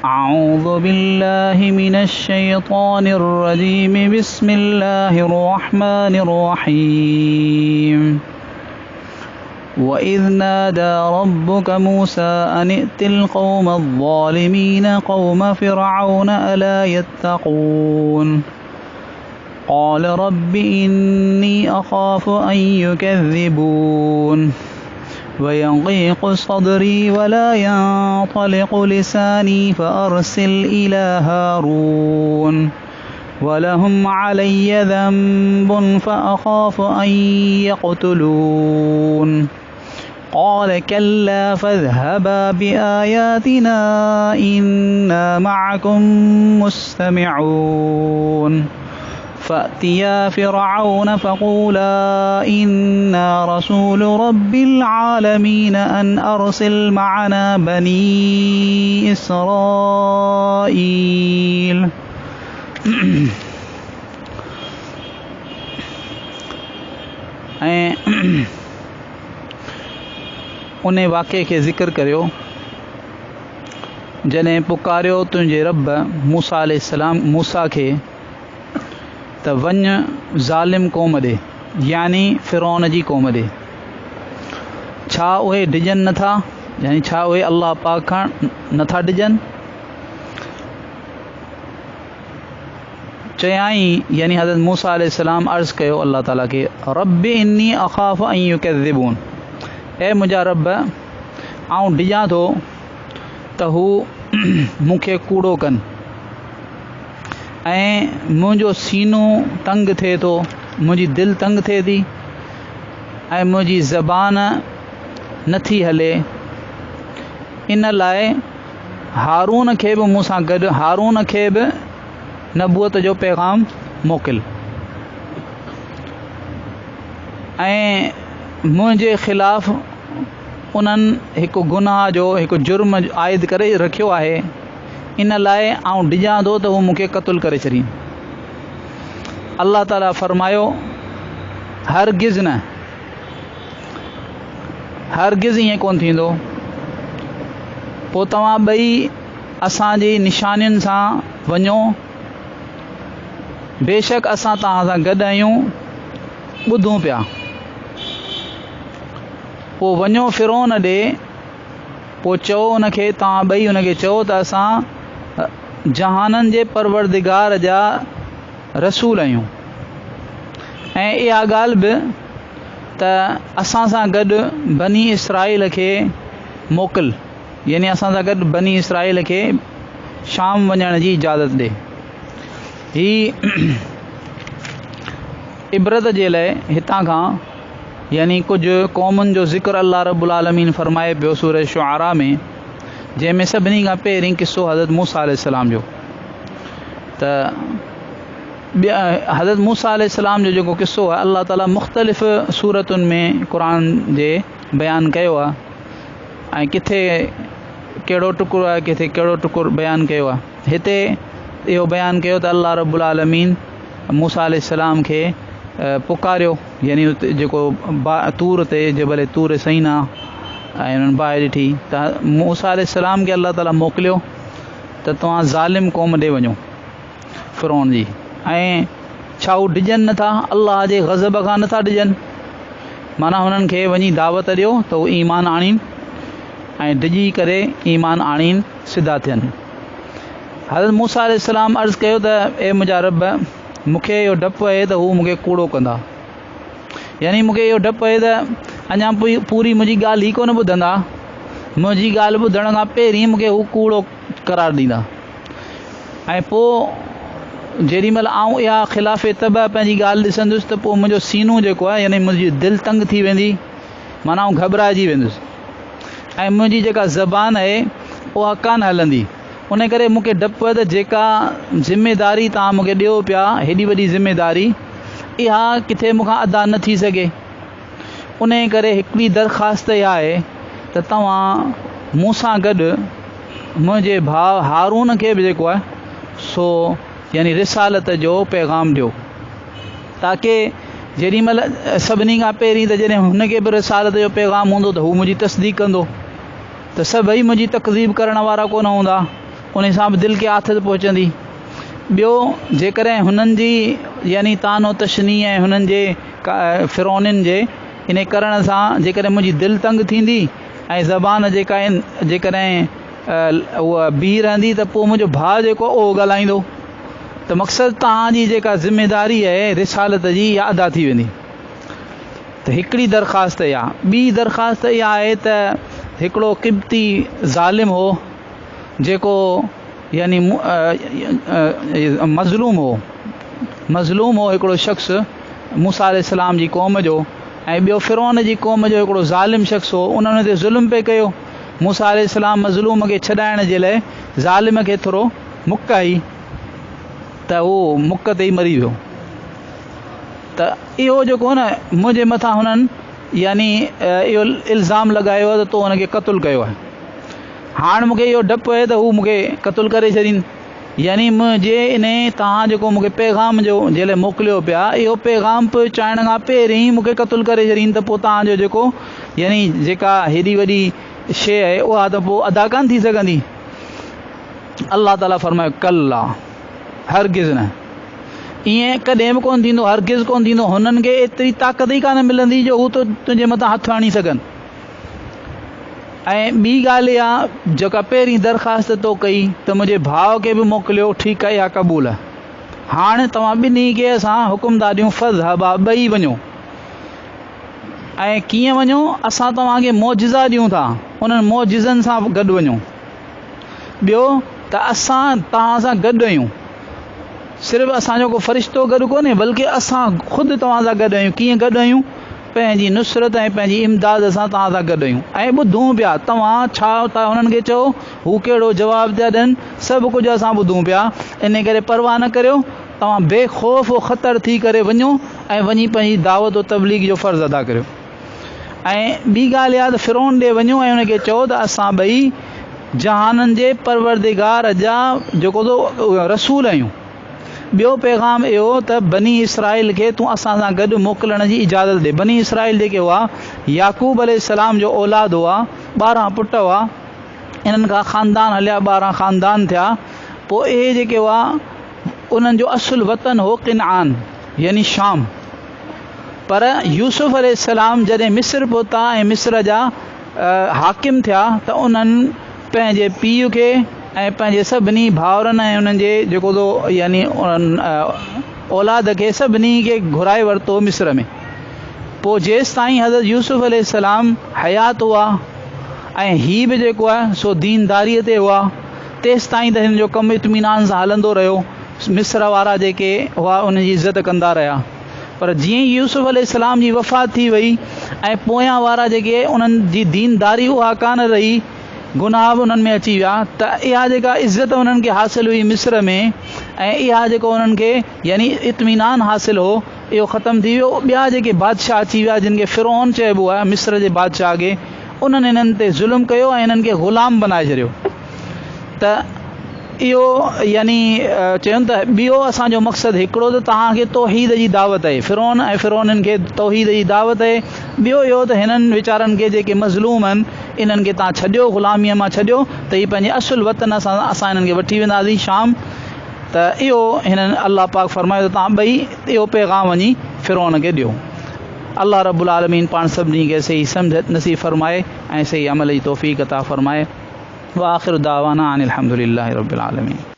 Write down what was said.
أعوذ بالله من الشيطان الرجيم. بسم الله الرحمن الرحيم. وإذ نادى ربك موسى أن ائت القوم الظالمين قوم فرعون ألا يتقون. قال رب إني أخاف أن يكذبون. ويضيق صدري ولا ينطلق لساني فأرسل إلى هارون. ولهم علي ذنب فأخاف أن يقتلون. قال كلا فاذهبا بآياتنا إنا معكم مستمعون. فأتيا فرعون فقولا إنا رسول رب العالمين أن أرسل معنا بني إسرائيل. ऐं उन वाक़े खे ज़िक्र करियो जॾहिं पुकारियो तुंहिंजे रब मूसा अलैहिस्सलाम मूसा खे त वञ ज़ालिम क़ौम ॾे, यानी फ़िरौन जी क़ौम ॾे। छा उहे डिॼनि नथा? यानी छा उहे अलाह पाक खां नथा डिॼनि? चयाईं, यानी हज़रत मूसा अलैहिस्सलाम अर्ज़ कयो अलाह ताला खे, रब इन्नी अख़ाफ़ अन युकज़्ज़िबून, ऐ मुंहिंजा रब आउं डिॼां थो त हू मूंखे कूड़ो कनि ऐं मुंहिंजो सीनो तंग थिए थो, मुंहिंजी दिलि तंग थिए थी ऐं मुंहिंजी ज़बान नथी हले। इन लाइ हारून खे बि मूंसां गॾु, हारून खे बि नबूअत जो पैगाम मोकिल ऐं मुंहिंजे ख़िलाफ़ उन्हनि हिकु गुनाह जो हिकु जुर्म आइद करे रखियो आहे, इन लाइ आउं डिॼां थो त हू मूंखे क़तलु करे छॾीनि। अलाह ताला फरमायो, हरगिज़ न, हरगिज़ ईअं कोन थींदो। पोइ तव्हां ॿई असांजी निशानियुनि सां वञो, बेशक असां तव्हां सां गॾु आहियूं, ॿुधूं पिया। पोइ वञो फ़िरौन ॾे, पोइ चओ उनखे, तव्हां ॿई उनखे चओ त असां जहाननि जे परवरदिगार जा रसूल आहियूं ऐं इहा ॻाल्हि बि त असां सां गॾु बनी इसराइल खे मोकिल, यानी असां सां गॾु बनी इसराइल खे शाम वञण जी इजाज़त ॾे। ही इबरत जे लाइ हितां खां यानी कुझु क़ौमुनि जो ज़िक्र अलाह रब्बुल आलमीन फरमाए पियो सूरह शुआरा में, जंहिंमें सभिनी खां पहिरीं किस्सो हज़रत मूसा अलैहिस्सलाम जो। त हज़रत मूसा अलैहिस्सलाम जो जेको किस्सो आहे अलाह ताला मुख़्तलिफ़ सूरतुनि में क़ुर जे बयानु कयो आहे ऐं किथे कहिड़ो टुकड़ो आहे, किथे कहिड़ो टुकड़ो बयानु कयो आहे। हिते इहो बयानु कयो त अलाह रब्बुल आलमीन मूसा अलैहिस्सलाम खे पुकारियो, यानी उते जेको तूर ते जबल तूर सईना ऐं हुननि बाहि ॾिठी त मूसा अलैहिस्सलाम खे अलाह ताला मोकिलियो त तव्हां ज़ालिम क़ौम ॾे वञो फ़िरौन जी, ऐं छा हू डिॼनि नथा, अलाह जे गज़ब खां नथा डिॼनि? माना हुननि खे वञी दावत ॾियो त हू ईमान आणीनि ऐं डिॼी करे ईमान आणीनि, सिधा थियनि। हज़रत मूसा अलैहिस्सलाम अर्ज़ कयो त ए मुंहिंजा रब, मूंखे इहो डपु आहे त हू मूंखे कूड़ो कंदा, यानी मूंखे इहो डपु आहे त अञा पूरी मुंहिंजी ॻाल्हि ई कोन ॿुधंदा, मुंहिंजी ॻाल्हि ॿुधण खां पहिरीं मूंखे हू कूड़ो करार ॾींदा ऐं पोइ जेॾी महिल आउं इहा ख़िलाफ़ तब पंहिंजी ॻाल्हि ॾिसंदुसि त पोइ मुंहिंजो सीनो जेको आहे यानी मुंहिंजी दिलि तंग थी वेंदी, माना आउं घबराइजी वेंदुसि ऐं मुंहिंजी जेका ज़बान आहे उहा कान हलंदी। उन करे मूंखे डपु आहे त जेका ज़िम्मेदारी तव्हां मूंखे ॾियो पिया, हेॾी वॾी ज़िम्मेदारी, इहा किथे मूंखां अदा न थी सघे। उन करे हिकिड़ी दरख़्वास्त इहा आहे त तव्हां मूंसां गॾु मुंहिंजे भाउ हारून खे बि जेको आहे सो यानी रिसालत जो पैगाम ॾियो, ताकी जेॾी महिल सभिनी खां पहिरीं त जॾहिं हुनखे बि रिसालत जो पैगाम हूंदो त हू मुंहिंजी तस्दीक कंदो, त सभई मुंहिंजी तकज़ीब करण वारा कोन हूंदा। ان سان به دل کي آٿت پهچندي. ٻيو جيڪڏهن هنن جي يعني طعن و تشنيع ۽ هنن جي فرعونين جي انهي ڪرڻ سان جيڪڏهن منهنجي دل تنگ ٿيندي ۽ زبان جيڪا جيڪڏهن اها بيهي رهندي ته پوء منهنجو ڀاء جيڪو آهي اهو ڳالهائيندو ته مقصد توهان جي جيڪا ذميداري آهي رسالت جي اها ادا ٿي ويندي. ته هڪڙي درخواست اها. ٻي درخواست اها آهي ته هڪڙو قبطي ظالم هو جيڪو يعني مظلوم هو، مظلوم هو هڪڙو شخص موسيٰ عليه السلام جي قوم جو ۽ ٻيو فرعون جي قوم جو هڪڙو ظالم شخص هو، انهن ان تي ظلم پئي ڪيو. موسيٰ عليه السلام مظلوم کي ڇڏائڻ جي لاء ظالم کي ٿورو مڪ آئي ته هو مڪ تي ئي مري ويو. ته اهو جيڪو آهي نه منهنجي مٿان هنن يعني اهو الزام لڳايو آهي ته تو هن کي قتل ڪيو آهي. هاڻ مون کي اهو ڊپ آهي ته هو مون کي قتل ڪري ڇڏين. يعني منهنجي انهي توهان جيڪو مون کي پيغام جو جي لاء موڪليو پيا اهو پيغام پهچائڻ کان پهرين ئي مون کي قتل ڪري ڇڏين ته پوء توهان جو جيڪو يعني جيڪا هيڏي وڏي شيء آهي اها ته پوء ادا ڪانه ٿي سگهندي. الله تعاليٰ فرمايو ڪلا هرگز نه ائين ڪڏهن به ڪونه ٿيندو هرگز ڪونه ٿيندو هنن کي ايتري طاقت ئي ڪانه ملندي جو هو تنهنجي مٿان هٿ هڻي سگهن. ۽ ٻي ڳالهه اها جيڪا پهرين درخواست تو ڪئي ته منهنجي ڀاء کي به موڪليو، ٺيڪ آهي اها قبول آهي. هاڻ توهان ٻنهي کي اسان حڪم ٿا ڏيون فاذهبا ٻئي وڃو. ۽ ڪيئن وڃو؟ اسان توهان کي معجزا ڏيون ٿا، انهن معجزن سان گڏ وڃو. ٻيو ته اسان توهان سان گڏ آهيون. صرف اسان جو ڪو فرشتو گڏ ڪونهي بلڪه اسان خود توهان سان گڏ آهيون. ڪيئن گڏ آهيون؟ پنهنجي نصرت ۽ پنهنجي امداد سان توهان سان گڏ آهيون ۽ ٻڌون پيا توهان ڇا ٿا هنن کي چئو، هو ڪهڙو جواب ٿا ڏين، سڀ ڪجهه اسان ٻڌون پيا، انهي ڪري پرواهه نه ڪريو، توهان بي خوف و خطر ٿي ڪري وڃو ۽ وڃي پنهنجي دعوت و تبليغ جو فرض ادا ڪريو. ۽ ٻي ڳالهه اها ته فرعون ڏي وڃو ۽ ان کي چئو ته اسان ٻئي جهانن جي پروردگار جا جيڪو سو رسول آهيون. ٻيو پيغام اهو ته بني اسرائيل کي تون اسان سان گڏ موڪلڻ جي اجازت ڏي. بني اسرائيل جيڪي هئا، يعقوب عليه السلام جو اولاد هئا، 12 پٽ هئا، انهن کان خاندان هليا، 12 خاندان ٿيا. پوء اهي جيڪي هئا، انهن جو اصل وطن هو ڪنعان يعني شام. پر يوسف عليه السلام جڏهن مصر پهتا ۽ مصر جا حاڪم ٿيا ته انهن پنهنجي پيء کي ۽ پنهنجي سڀني ڀائرن ۽ انهن جي جيڪو سو يعني اولاد کي سڀني کي گهرائي ورتو مصر ۾. پوء جيستائين حضرت يوسف عليه السلام حيات هئا ۽ هي به جيڪو آهي سو دينداريء تي هئا تيستائين ته هن جو ڪم اطمينان سان هلندو رهيو. مصر وارا جيڪي هئا انهن جي عزت ڪندا رهيا. پر جيئن ئي يوسف عليه السلام جي وفات ٿي وئي ۽ پويان وارا جيڪي انهن جي دينداري اها ڪانه رهي، گناهه به انهن ۾ اچي ويا ته اها جيڪا عزت انهن کي حاصل هئي مصر ۾ ۽ اها جيڪو انهن کي يعني اطمينان حاصل هو اهو ختم ٿي ويو. ٻيا جيڪي بادشاهه اچي ويا جن کي فرعون چئبو آهي مصر جي بادشاهه کي انهن انهن تي ظلم ڪيو ۽ انهن کي غلام بنائي ڇڏيو ته اهو يعني چين ته ٻيو اسان جو مقصد هڪڙو ته توهان کي توحيد جي دعوت آهي فرعون ۽ فرعونين کي توحيد جي دعوت آهي ٻيو اهو ته هنن ويچارن کي جيڪي مظلوم آهن انهن کي توهان ڇڏيو غلاميء مان ڇڏيو ته هي پنهنجي اصل وطن سان اسان انهن کي وٺي وينداسين شام ته اهو هنن الله پاڪ فرمايو ته توهان ٻئي اهو پيغام وڃي فرعون کي ڏيو الله رب العالمين پاڻ سڀني کي صحيح سمجھ نصيب فرمائي ۽ صحيح عمل جي توفيق عطا فرمائي. واخر دعوانا ان الحمد لله رب العالمين.